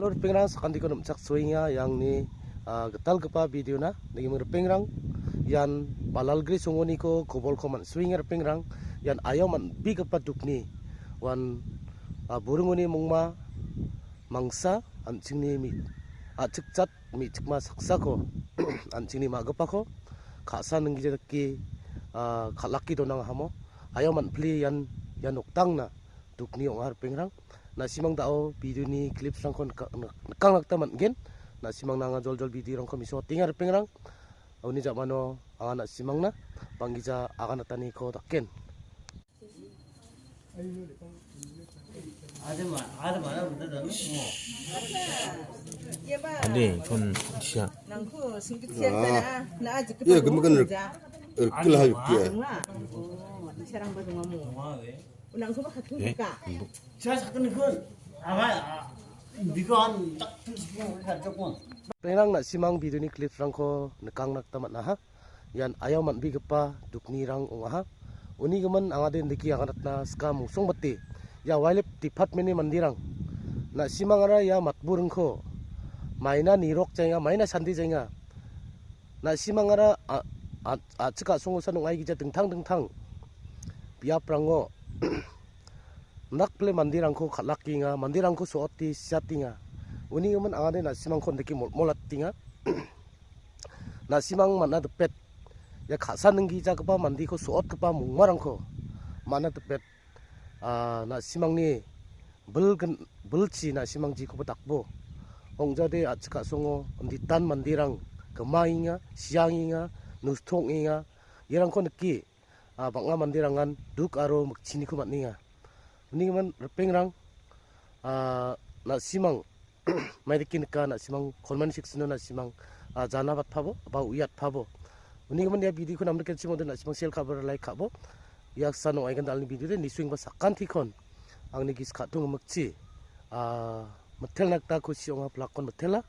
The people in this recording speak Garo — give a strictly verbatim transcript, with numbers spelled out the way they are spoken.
Halo ripengrang, sakantiko nimchaksoenga iangni, ah, gitalgipa videona. Nangni ripengrang, ian Balalgri songoniko kobolko man·soenga ripengrang. Ian ayau man·begipa dukni. Uan, ah, buringoni mongma mangsa an·chingni mi-, a·chikjat me·chikma saksako an·chingni ma·gipako ka·sa ninggija dake, ah, kal·ake donangahamo. Ayau man·pile ian, ian noktangna dukni ong·a ripengrang. Na·simang da·o videoni clipsrangko nika-, nik-, nikangna gita man·gen. Na·simangna anga joljol videorangko mesoatenga ripengrang. Uni ja·mano anga na·simangna banggija aganataniko daken. Ade, kon siya. Iya, gemikan rek-, rekil ha yukti ya. Ripengrang, na·simang videoni clipsrangko nikangna gita man·aha. Ian ayau man·begipa duknirang ong·aha. Uni gimin angade indiki aganatna skang mungsongbate ia Wildlife Departmentni manderang, na·simangara ia matburingko maina nirok jaenga, maina sandi jaenga. Na·simangara a-, a-, a·chik a·songosan ong·aigija dingtang dingtang biaprango nakpile manderangko kal·akenga, manderangko so·ote siatenga. Uni gimin angade na·simangko indiki molmolatenga. Na·simang man·a dipet, ia ka·sa ninggijagipa mandeko so·otgipa mongmarangko man·a dipet, ah, na·simangni bilgin-, bilchi na·simang jikoba dakbo. Ong·jade a·chik a·songo inditan manderang gimaenga, siangenga, nosto ong·enga. Iarangko nike, ah, bang·a manderangan duk aro mikchiniko man·enga. Uni gimin ripengrang, ah, na·simang maidake nika, na·simang comment sectiono na·simang, ah, jana batpabo ba uiatpabo. Uni gimin ia videoko namnikenchim ong·ode na·simang share ka·bo, like ka·bo. Ia san ong·aigan dalni videode nisuengba sakantikon angni gisik ka·tong gimikchi, ah, mitelna gita kusi ong·a, blakkon mitela.